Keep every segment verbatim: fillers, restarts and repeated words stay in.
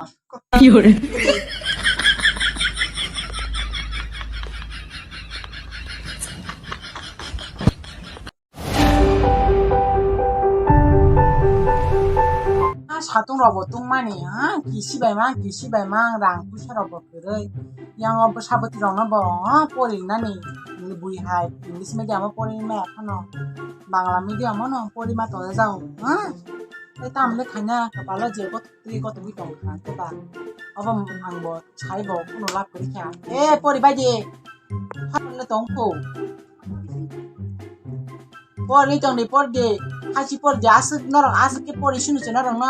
Ah, satung rok bo tungmani, ha, kisi bai ma, kisi bai ma, rang puisa rok bo kwrwi. Yang o bwsa bwtwi rok no bo, ha, pori nani, bui hai, English medium o pori ma phano, Bangla medium o no pori ma tong jak, ha. Tei tamle khaina kwpalo je gotwi gotwi tong kha, tei ba. Obo ang bo sai bo kuno lab kwrwi kha. E, pori bai di. Phatle tong kho. Por ni tong di, por di. Khachi por di, aswk norok aswk khe pori sunu se norok no.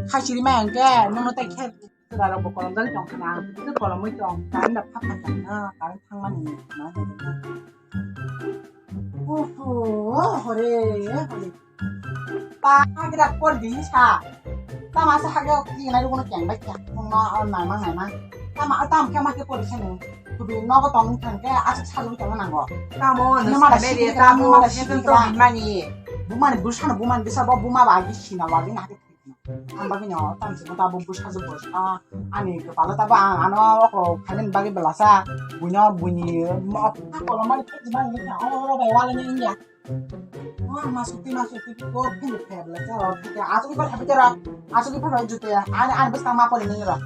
Khachi ri mai ang khe, nono tai khe. Tura rok bo kolom jani tong khana. Tu kolom oi tong, kain da phap phap tong na, kain thang mani na. Oho, hore, hore. Pa, hagra por di sa. Tama sa hagra ki na rugo no kyang bai kya. Tong na, on na, mang na, mang. Tama, tam kya ma ke por di sa no. Kubi nogo tong thang khe aswk sajagwi tongna nango. Tamo, nwng mada simi simi mada simi to mani. Bumani bwsano bumani bwsa bo buma ba agi sina wagwi na khe thwikna. Ang bagwi no tamo se mota bo bwsa jwk bo sa ani kwpalo tabo ang ano oko khainani bagwi belasa buino buini kolomani thwkjimani wngkha oro bai walani wngya. Oh, masuk ti, masuk ti, ko phin phe bla sa ro ti. Asuk ipa thapi tera, asuk ipa ro jute. Ani, ani bwskang ma poli ni ro.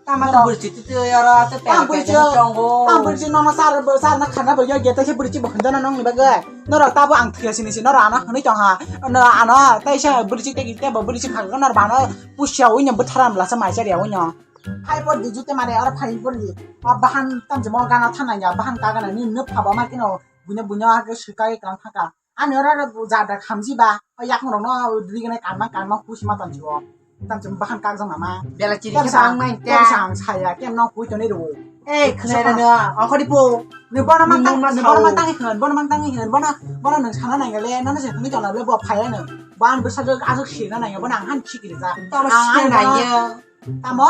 Tama to burchi ti ti ro te. Tam burchi, tam burchi no no sar sar na khana bo yo geta se burchi bo khanda na nong ni bagai. Norok tabo ang thia sini si norok ano hwnwi tong ha. No ano tai sa burchi te gite bo burchi phang no bano pusia ui no bwtharam la sa mai sa ria ui no. Phai por di jute mare oro phai por di. Bahan tam je mo gana thana ya bahan ka gana ni no phaba ma kino buino buino ha ke suka ke kang thaka. Ani oro oro jada khamji ba, o yakung rok no rigene kanma kanma husi ma tong chio. Tam chum bahan kak jong nama. Bela chiri khe bang mai ta. Sam saya kem no hui toni ro. Eh, khna ra no, angkori po. Ni bono mang tang, ni bono mang tang hin, bono mang tang hin, bono, bono nang sana nang le, nana se tuni tona le bo phaya no. Ban bwsa jok ajok sina nang, bono ang han chikiri ja. Tama sina nang ya. Tamo?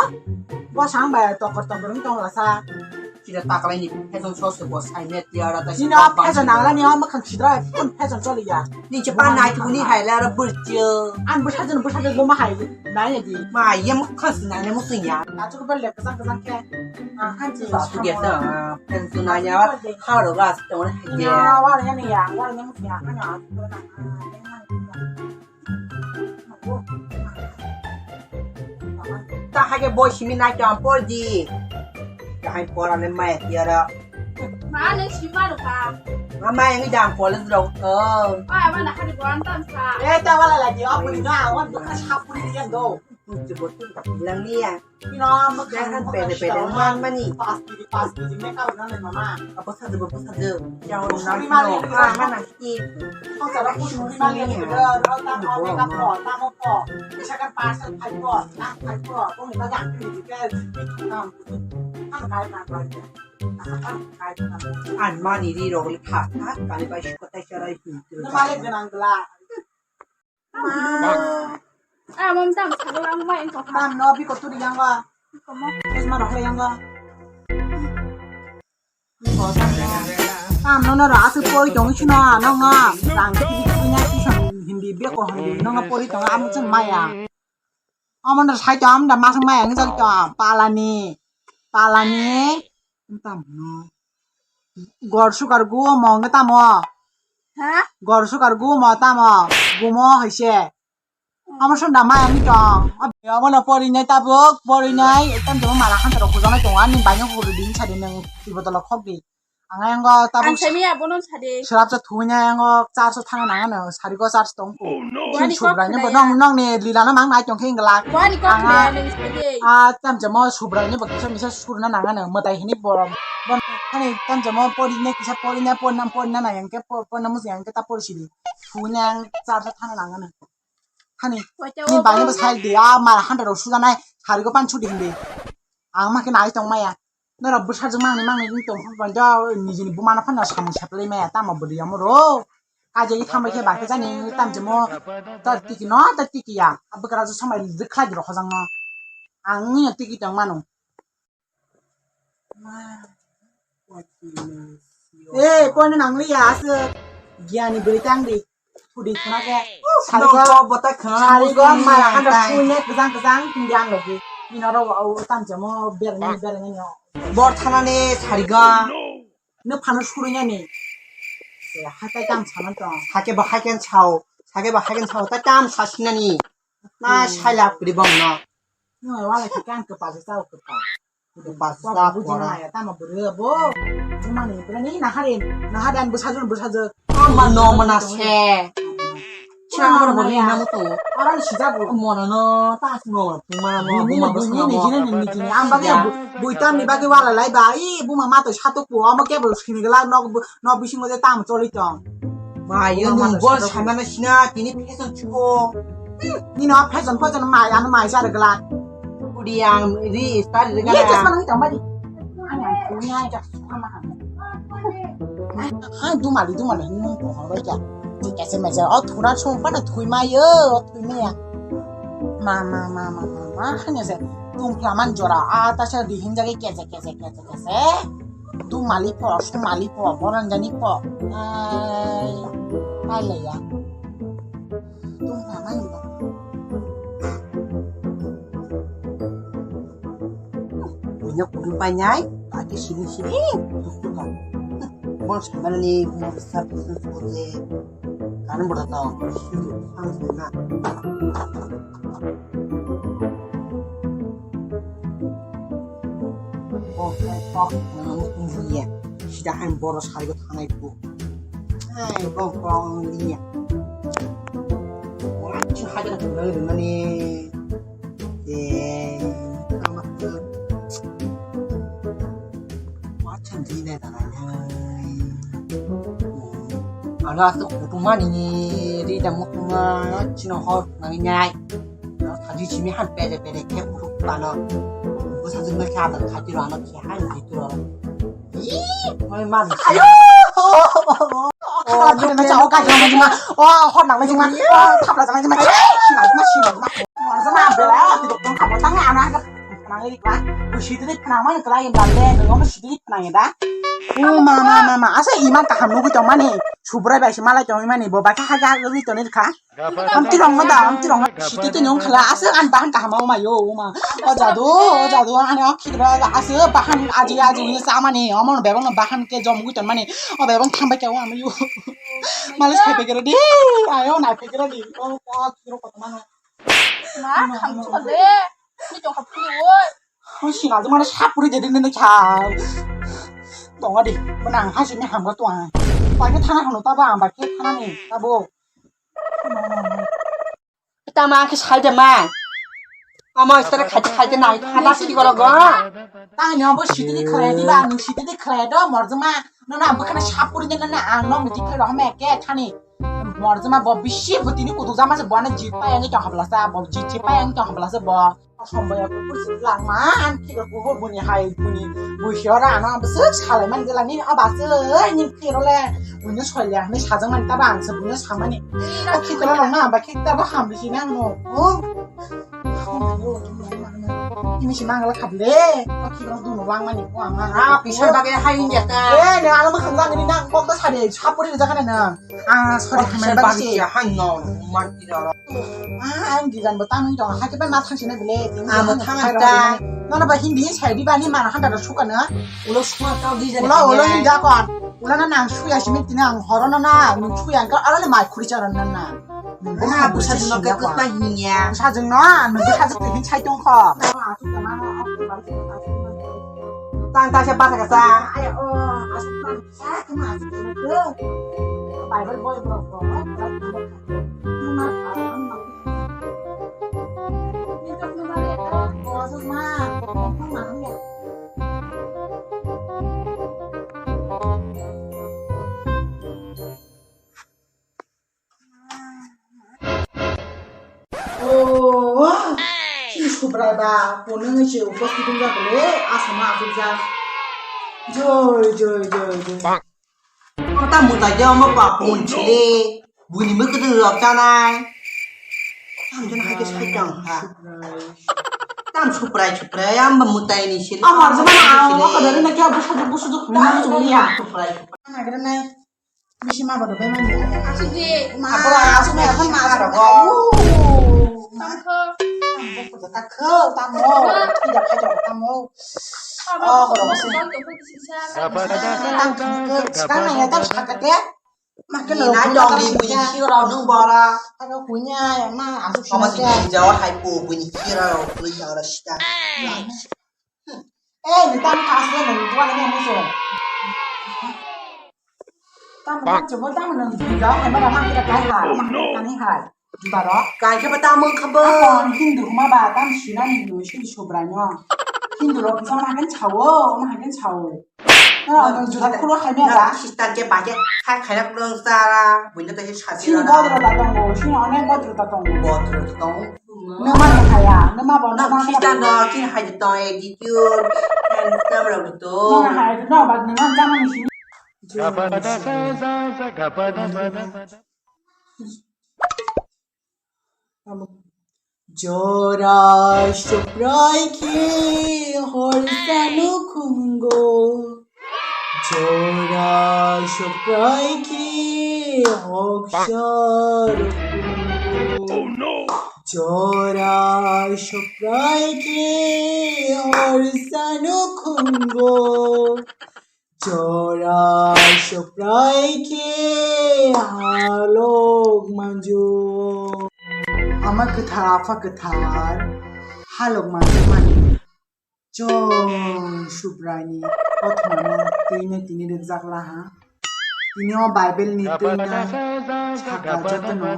Bo sang bai tokor tokor wng tong lasa. Chida taklai ni fashion show se bo sai met ya ra ta. Sino fashion nang la ni ma khang chidra kun fashion choli ya. Ni che pa nai tu ni hai la ra bur che. An bur sajun bur sajun bo ma hai nai ya di. Ma ye ma khas nai ne mo sing ya. Ta chu bel le kasang kasang ke. Ah, han chi. Ba tu ge ta. Fashion nai ya. Ha ro ga se to ne. Ya wa ya ni ya, wa ya ni ya. Kan ya. Ta hage boy simi nai to ampol di. Kahai pora le mai tiara. Ma ne sima ro ka. Ma mai ngi jam pol dro ko. Ba ba na hadi boran tam sa. Eh, ta wala lagi, apa ni na, wan bukan sapuri dia do. Jebot tu tak bilang ni ya. Jangan pede-pede man mani. Pas kiri, pas kiri, make up na le mama. Apa saja, apa saja. Yang orang nak, ah, mana? Kung sara kung suri mali ang ito, ro, tamo, make up po, tamo po. Isa ka parcel phai po, tak phai po. Kung iba jak ni dikel, kam. Kam kai na kai. Kam kai na. An mani ri ro li kha, kha, kali bai shu ko tai sara hi. Ni mali ganang gla. Ma. Ah, mam tam sa lang mai ko kha. Tam no bi ko tu ri yang ga. Ko mo. Terus ma ro yang ga. Tam no no ra aswk pori tong sino nong no rang kiri kiri na kisam Hindi beko Hindi nong no pori tong amo chwng maya. Amo no sai to am da masang maya ngi jak to palani palani tam no gor sukar gu mo ngi tamo. Ha? Gor sukar gu mo tamo gumo haise. Amo sunda mai ani tong. Abo no porinai tabuk, porinai, ekdam jemo mala khan rok bujanai tongo. Ani baino huru din sadi nang twi botolo khok di. Ang ayang go tabuk. Ang semi abono sadi. Srap sa thuinai ayang go charge thana nang ano, sari go charge tong. Wani kok khna ya. Nong nong ni lila no mang nai tong khe ingla. Wani kok khna ya nang sadi. A tam jemo subra ni baksa misa surna nang ano, matai hini borom. Bon hani tam jemo porinai kisa porinai ponnam ponna nang yang ke ponna mus yang ke ta porisidi. Thuinai ang charge thana nang ano. Hani. Ni bani bo sai di a mala handa rok sujanai sari go pan chudi hindi. Ang ma khe nai tong maya. Norok bwsajwk mangni mangni wng tong phano nijini buma no phano samung seplai maya tamo bwrwi amo ro. Kaijagwi thambai khe ba khe jani tam jemo ta tiki no ta tiki ya. Abwkra jo samai rwkhlai di rok hojang no. Ang wngya tiki tong mano. Eh, pono nang liya aswk. Giyani bwrwi tang di. Thudi khna khe. Sarigo, sarigo mala handa suine kwjang kwjang tini ang logi. Ino ro o tam jamo berani berani no. Bor thanani sariga. No phano surunani. Hatai tam sanan tong. Hake ba haken sao. Hake ba haken sao. Ta tam sasinani. Na saila puri bong no. No wala ki kan ke pa sa ko pa. Basta pora. Tamo bwrwi bo. Bumani bwrwi ni nahari. Nahadan bwsajwk bwsajwk. Ama no mana se. Chama bwrwi na mutu. Aran sijago. Mona no ta no. Buma no buma bwsajwk. Ni jine ni jine. Am bagi buitam ni bagi wala lai ba. I buma mato satuk po. Amo ke bo sini gela no no bisingo je tam choli tong. Mayo nung bol samana sina tini phesong chuko. Nino phesong phesong mai ano mai sar gela. Udi ang ri star ri gela. Ye chasma nang tong badi. Ani ang kunya jak sukha ma ham. Ha dumali dumali nung ko ha bai ja. Jika se meja o thura song pada thui mayo o thui maya. Ma ma ma ma ma ma hanya se tung plaman jora a ta se dihin jagi kese kese kese. Kese. Dumali po, sumali po, boranjani po. Ai, ai leya. Dum mama ni ba. Punya kudu panyai, bagi sini sini. Bos mana ni, bos satu satu. Kan berdatang. Sini, sini. Kok kok nang tungbuya. Sida han boro sarigo thanai bu. Hai kok kok liya. Wah chu hajar tunai runani. Eh, kama tu. Wah chan di ne tanai. Ala tu kutumani ri da mutuma chino hor nang nyai. Thaji simi han pede pede khe uruk tano. Bwsajwk no khe adar khaitiro ano khe han khaitiro. Ih, mai man. Ayo! Oh, khana khana cha, oh, kai khana jima. Oh, hor nang jima. Oh, thapla jima jima. Sima jima, sima jima. Jima bela, ti dok tong khamo tang ana ga. Nang ri kla. Ku sidi ri phnang man kla im dal de, no mo sidi ri phnang da. Oh, ma ma ma ma. Asa iman kaham nugui tong mani. Subrai bai se malai tong mani bo ba kha ga ga ri tong ni kha. Amtirong ma da, amtirong ma. Siti te nyong khala, aswk ang bahan kaham o mayo, o ma. O jadu, o jadu, ani o khidra, aswk bahan aji, aji ni samani, omo bebang no bahan ke jom gui tonmani, o bebang thambai ke o amayo. Malis khai pegero di, ayo nai pegero di, o, o, khidro koto mano. Ma, kham chole, ni tong khap khulu, oi. O sinal tu mana sapuri jadi nene kha. Tonga di, mana ang hasi ni hamga tuang. Pai ke thana hano tabo, ang bai ke thana ni, tabo. Tama khe sai de ma. Amo sitare khaite khaite nai thana sidi golo go. Tani abo sidi khlai di ba, nung sidi khlai do morjma. Nana bwkhana sapuri de nana ang no midi khlai rohme ke thani. Morjma bo bisi butini kudu jama se bo na jit pa yang tong habla sa, bo jit pa yang tong habla sa bo. Somboya kukur sik langma, ang kiro kukur buni hai buni, bui siora ano ang besik salai man gelani, abase, ni kiro le, buni soya, ni sajang man taba ang se buni samani. O kiro langma, ba kik taba ham bisi nang no. Oh. Ini si mangala khable, o kiro dunu langmani, o ama. Ah, pisar bagai hai india ta. Eh, ne ano makhang langni nang kok ta sade, sapuri jaga na. Ah, sorry, khamai bagwi se. Hai no, man ti ro. Ah, ang dijan bo tang tong, ha ke ba na thang sine bele. Amo thang ta. Nono ba Hindi sai di ba ni mana handa ro suka na. Ulo suka ta dijan. Ulo, ulo Hindi kon. Ulo na nang suya simi tina ang horo na na, nung suya ka ala le mai khuri charan na na. Na busa jino ke kut pa hinya. Busa jino, nung busa jino hin sai tong kho. Tang ta se pa sa ka sa. Ayo, oh, asuk. Oh, chini Subrai ba, ponung se upasthit wngya bole, asama asukjak. Joi, joi, joi, joi. Kota mutai je omo ba pon chile, buni mukhe rok chanai. Tam jon hai ke sai tang ha. Tam Subrai, Subrai, am ba mutai ni sile. Amar jama na, o ko dare na kya busu busu duk ta jong ya. Subrai, Subrai. Nagre nai. Bisi ma bodo bai mani. Asuk di. Ma, asuk ma, asuk ma, asuk ma. Tangkho. Tamo, tamo, tamo. Oh, kalau masih. Tang kini ke, sekarang ya, tang sakit ya. Makin lo punya tong di bunyi kira nung bara. Kalau punya ya mah, aku cuma sih jawab hai pu bunyi kira lo punya orang sita. Eh, ni tang kasih nung tua lagi musuh. Tamo tang coba tamo nung tua, hai mana mah kita kai hai, mah kita ni hai. Juta ro? Kai ke bata mung kabo. Hindu ma ba tam sina ni lu sini sobra nyo. Hindu lo bisa makan chawo, makan chawo. Na nung juta kulo hai me ba. Sister ke baje khai khai nak nung sara. Bunya tadi sasi. Sini bodro ta tongo, sini onek bodro ta tongo. Bodro ta tongo. Nung ma nung hai ya, nung ma bo nung ma Christian do, sini hai to attitude. Kan kamera betul. Nung hai no ba nung ma jama ni sini. Jora soprai khe hor sanu khungo. Jora soprai khe hok sar khungo. Jora soprai khe hor sanu khungo. Chora soprai khe halok manjo. Ama kwthar, apha kwthar, halok manjo mani. Chor subraini kothomano twino tini rwkjak laha. Tini o Bible ni twino saka jotono.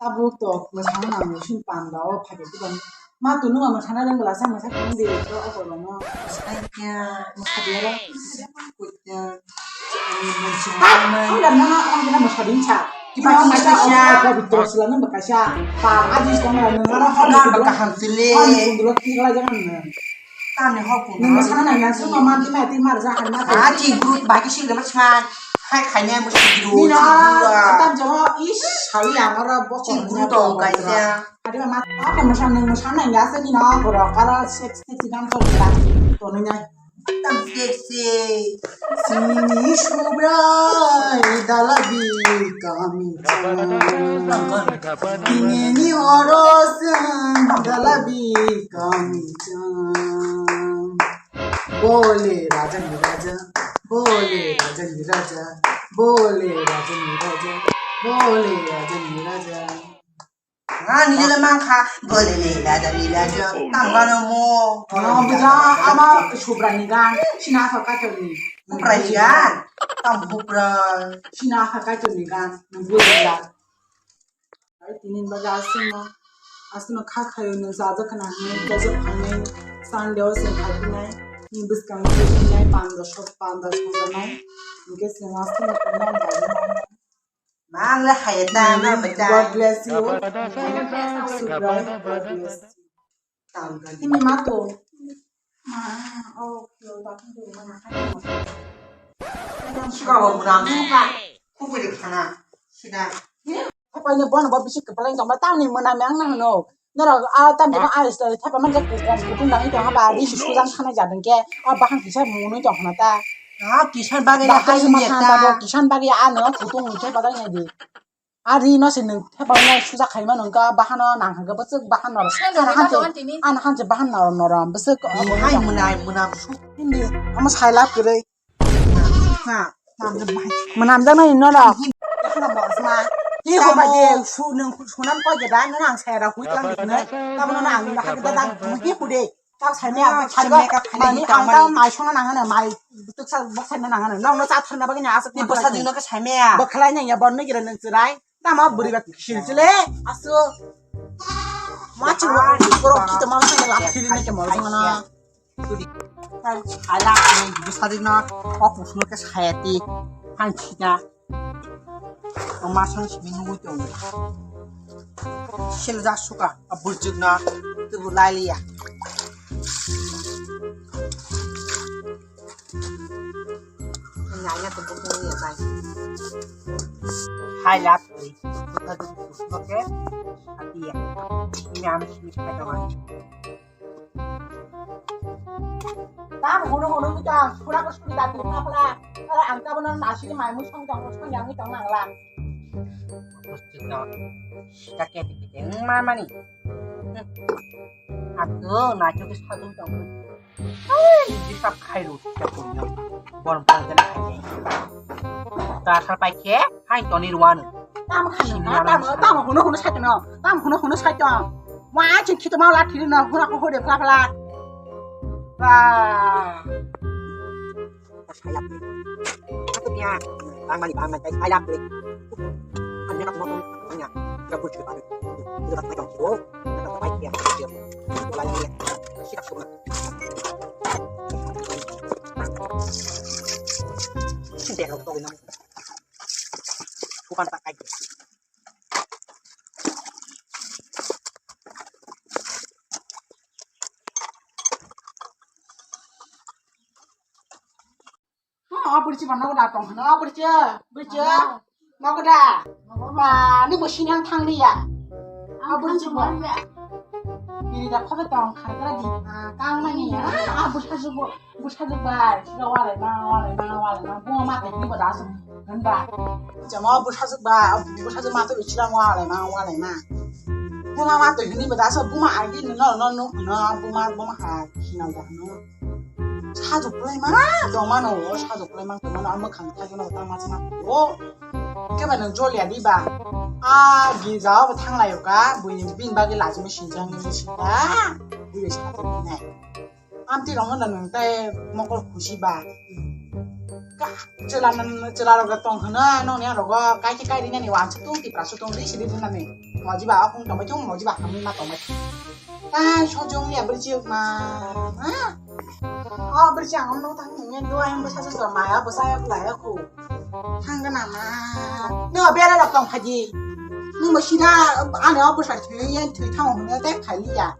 Tabuk tok mwsana nango sini panda o phaikhe tubani. Ma tunu ma mwsana rwng bwlasa mwsa kung de to o borok no. Mwsai kya mwsa de ro. Kutya. Ang dan mana ang kena mwsa din cha. Kiba mwsa cha. Ko bitor sila nang bakaisa. Pa ajis tong ra nang ara hon. Nang bakaham sile. Hon kundro kila jangan nang. Tamni hok kung. Nung sana nang yang sung ma di ma di mar ja han ma. Ah, chi guru ba ki sing ma sa. Khai khai ne mo chi guru. Ni na, tam jo is sali ang ora bo chi guru to kai se. Adi ma, apa mo sana nung sana ya se ni na ko ro kara sex sex dan ko ra. To nung ya. Tam sex se. Sini subrai dalabi kami. Tinini oro seng dalabi kami chang. Bole raja ni raja, bole raja ni raja, bole raja ni raja, bole raja ni raja. Nga ni jele mangkha, bole le raja ni raja, tang bano mo. Bole ni raja. Ama subra ni gan, sina apa kacau ni. Bupra ni gan, tam bupra. Sina apa kacau ni gan, bole ni gan. Tini bagwi aswkno, aswkno kha khayo nwng chajak khna hinwi kaijakha hinwi Sunday o chwng phaiphinai, nini bwskango phaiphinai, panda sok panda songjaknai, hinkhe chwng aswkno tongmani bagwi. Mangle haye ta, ma bata. God bless you. Subscribe, God bless you. Tini ma to. Ma, oh, Sika bo mwnam suka. Kubui de khana. Sida. Apaini bono bo bisi kwplai tongma tamni mwnam yang nang no. Norok a tam jema a style thapa man jak kukum kutung dang tong haba ri sujang khana jadang ke. A bahang kisa mwnwi tong khana ta. Ah, kisan bagwi na hai ni ta. Kisan bagwi ano kutung ni ke badang ya di. A ri no se nwng thepalnai suja khaima nwng kha bahano nang kha bwswk bahan noro. Ano hanse, ano hanse bahan noro noro bwswk. Hai mwnai mwnam su. Hindi amo sai lab kwrwi. Ha, mwnam jaknai noro. Ki hoba de su nwng sunam koi jeda nwng ang sai ra hui tang ni. Tamo nwng ang ha da da ki pu de. Tang saimaya, saimaya, mani ang tang mai songna nangano, mai tuksa boksaina nangano, nongno chatharna bagwi ni aswk ni bwsa dino khe saimaya. Bwkhlai nang ya, bonno gira nang chwrai, tamo bwrwi ba kisil chile, asu. Ma chwng borok kita ma songna lap thiri nang ke mol songna. Ala ni bwsa dino, o kusno khe sayati, han khita. Ang masang simi nugui tongo. Sel ja suka, a burjuk na, tubu lai liya. Nanya tubu kung liya bai. Hai lap, oke, hati ya. Ini ame simi kai tongo. Tam hunu hunu kita sura ko suri dati apa lah. Kalau angka benar nasi ni mai musang jang musang yang itu nang lah. Mesti no. Kita kayak gitu. Mama nih. Aku nacho ke satu tong. Ai, bisa khai ru, kita punya. Bon pang kena khai. Dasar pakai, hai toni ruan. Tam khanu, tam, tam, hunu, hunu sai no. Tam hunu, hunu sai to. Wa, chin khito ma la thiri no, hunu ko hode phla phla. Ba. Sailak. Aku punya. Bang mani, bang mani, sailak. Anya nak mau, anya. Kita pun cerita. Kita tak tahu. Kita tak tahu ya. Kita tak tahu. Bukan tak kaji. Oh, bwrwi chwng nogo da tong hino, oh, bwrwi chwng, bwrwi chwng, nogo da. Ba, nini bo sinang thang liya. Oh, bwrwi chwng bo. Bini da khobe tong khargra di. Ah, kang mani ya. Ah, bwsa jugo, bwsa jug bai. Sira wale ma, wale ma, wale ma. Bo ma te ni bo da sum. Hwnba. Jama bwsa jug ba, bwsa jug ma to bichila wale ma, wale ma. Bo ma ma to ni bo da so, bo ma ai di no, no, no, no, bo ma, bo ma ha, sinal da no. Sajok kwlai ma tongmano, o sajok kwlai ma tongmano, ang mwkhang thaikheno tangma se ma o. Khe ba nwng joliya di ba? A girja o bo thang lai o ka, buini bini bagwi lachimwi sinjak nini sinta. Bui bai sajak nai. Amtwi rok no nwng tei mokol khusi ba. Ka chwla nwng, chwla rok tong hwno, nokni ang rogo kaisa kairi nani wansuk tung, tipra suk tung, ri sidi tung nani. Mojiba o khung tongbai thung, mojiba hamwi ma tongbai thung. Ai, sojong ya bwrwi chiyok ma. Ha? O bwrwi chiyok ang no thang ni do ayang bwsa sa ma ya bwsa ya bwla ya khu. Thang gana ma. No bera rok tong phaji. Nung bo sida ani o bwsa thwi yen thwi thang hwnwi tei khai li ya.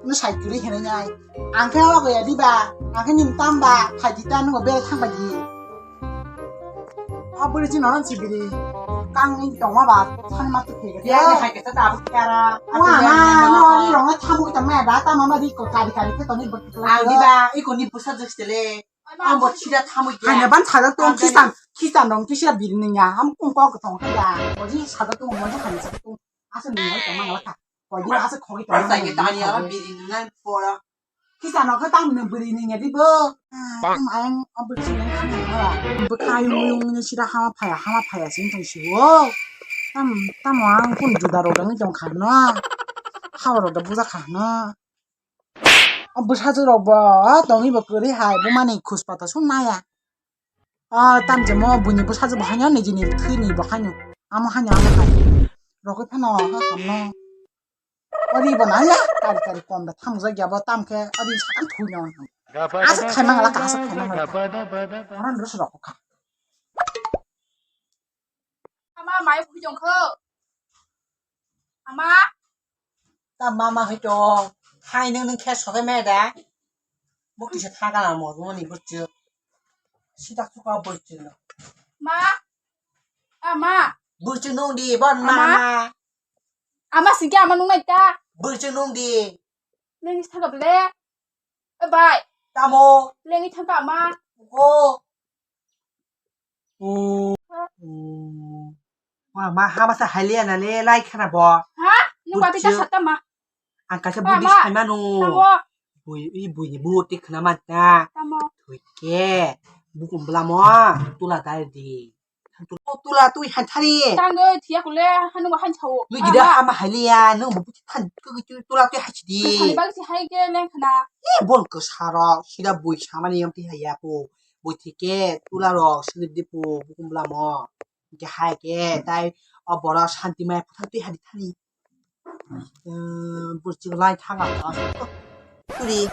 No sai kwrwi hwnwi nai. Ang khe o ya di ba. Ang khe nim tam ba phaji ta nung bo bera thang phaji. Aboni chini nono chibiri. Kang ni tongma ba, san ma tu phege. Ya, ya, hai kesa ta abu kara. Wa ma, no, ni rong thamu ta ma da, ta mama di ko kari kari ke toni bot. Ang di ba, iko ni busa jus tele. Ang bot sida thamu ya. Hanya ban sada tu kisan, kisan rong kisa biri ni ya. Am kung kok tong ya. Oji sada tu mo ni hanya sada tu. Asa ni ya tong ma la ka. Koi di asa khoi tong. Asa ke tani ya biri ni nan pora. Kisa no khe tang nung bwrwi nung ya di bo. Tang ayang o bwrwi nung kha nung hala. Bwkha yung yung nung sida hama phaya, hama phaya sing tong si o. Tam, tamo ang kun juda rok dang tong kha no. Hawa rok da buja kha no. O bwsa ju rok bo tong ibo kwrwi hai bo mani khus pata sung naya. O tam je mo buini bwsa ju bo haino nijini thwi ni bo haino. Amo haino amo hai. Rok phano ha ham no. Ori bo nai ya, kari kari kom da thamjak ya bo tam khe ori sakang thui no. Asa khai mangala ka asa khai mangala. Ora nrus rok kha. Ama mai phui jong kho. Ama. Ta mama hai to. Hai nung nung khe soge me da. Bo kisa thaga la mo ni bo chu. Sidak chu ka bo chu. Ma. Ama. Bo chu nung di bon mama. Ama singke ama nungnai ta. Bwrwi chwng nung di. Lengwi thangka ble. E bai. Tamo. Lengwi thangka ama. O. O. Ma, ma, ha masa haliya na le lai khana bo. Ha? Nung ba bita satta ma. Ang kaisa budi saimano. Tamo. Bui, i bui ni bu tik khana man ta. Tamo. Thui ke. Bukum bla mo. Tula dai di. Tula tui han thari. Tang oi thiya kule hanu han chao. Nui gida ama haliya nung bu than tula tui hachidi. Sani bagi si hai ke leng khana. Ni bon ko saro sida bui samani yam ti haya po. Bui thike tula ro sidi po bukum bla mo. Ke hai ke tai o bora santi mai puthan tui hadi thani. Burchi lai thanga. Tuli.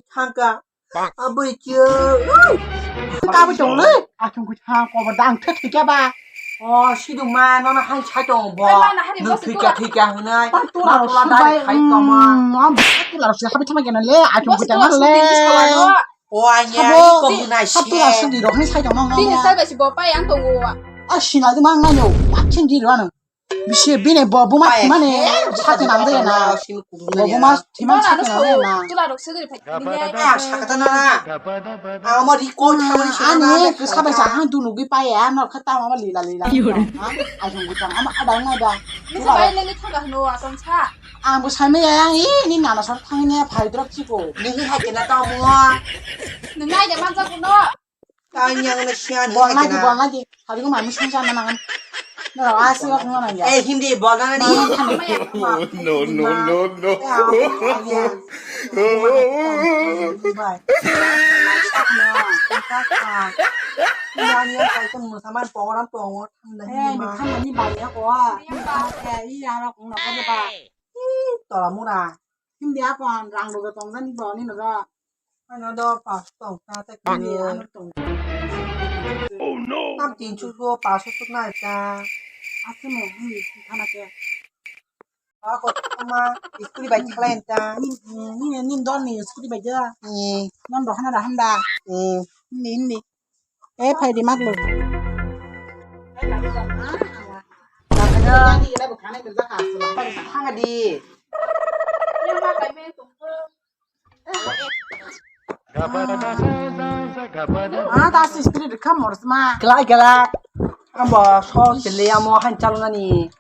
Thangka. Abui kyo. Ka bu chong le. Achung ku thang ko ba dang the thika ba. O sidung ma no na hai chai tong bo. Ai, ma na hari no boss thika thika hunai. Tan tu la ro subai. Hai tong ma. Am tu la ro subai habi thama gena le. Achung ku thang le. O anya ko hunai se. Hab tu la sundi ro ni sai tong no. Bini sai ba si bo pai ang tong o. A sina di mang na yo. Akin di ro ano. Bisi bini bo buma thimani sati nang de na. Bo buma thimani sati nang de na. Tula rok se gari phai. Ang sakata na. Ang mo record khamani se ani na. Ke sabai sa han tu nugi pai ya no khata ma lila lila. Ai jong gutang ama ada na da. Ni sabai le ni thaga no asan sa. Ang bo sai me ya yang i ni nana sor thang ni phai drok chiko. Ni hi hai kena ta mo. Ni nai de man sa kuno. Tanyang na siya ni. Bol lagi, bol lagi. Hari ko mami sung sana mangan. No, asi ko ngana ya. Eh, hindi, bol na ni. No, no, no, no. Tola mura. Hindi apa rang do tong jani bol ni no. Ano do paso tong ta ta kini ano tong. Oh no. Tam tin chu do paso tuk na ta. Ase mo ni thana ke. Ako ma iskuli bai khala enta. Ni ni ni don ni iskuli bai ja. Ni non do hana da handa. Ni ni ni. Eh phai di mak lo. Thanga di. Ah, ta si spirit kam mor sma. Kela kela. Ambo so sele amo han chalo nani.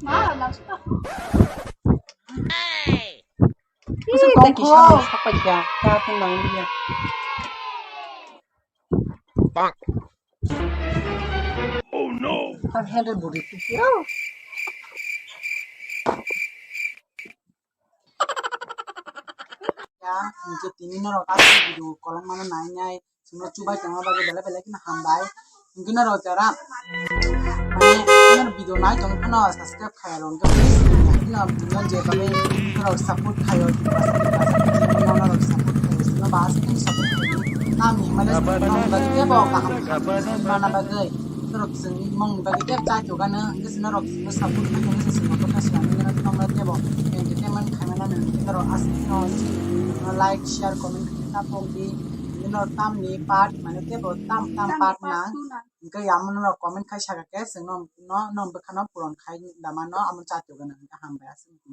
Ma na suka. Kusa kongko. Sakpa ya. Ta tin nang dia. Bang. Oh no. Ang handle body tu. Ya, hingke tini norok asli video kolom mano nai nai, sino chubai tongma bagwi belai belai kheno hambai. Hingke norok jara, mane, norok video nai tong phano subscribe khairok hingke please, no, no, je bagwi norok support khaio, norok support khaio, sino ba asli support khaio. Tamni himale sino bagwi tebo kaham mana bagwi. Norok chwng mong bagwi tep chai togano, hingke se norok chwngno support khai tongwi se chwngno kotha swnamwi norok tongna tebo entertainment khaimano norok aswk no like, share, comment khe ta pokdi. Hingke norok tamni part mane tebo tam tam part na, hingke yamo norok comment khai saka khe chwngno no, no bwkhano puron khai damano amo chai togano hingke hambai aswk.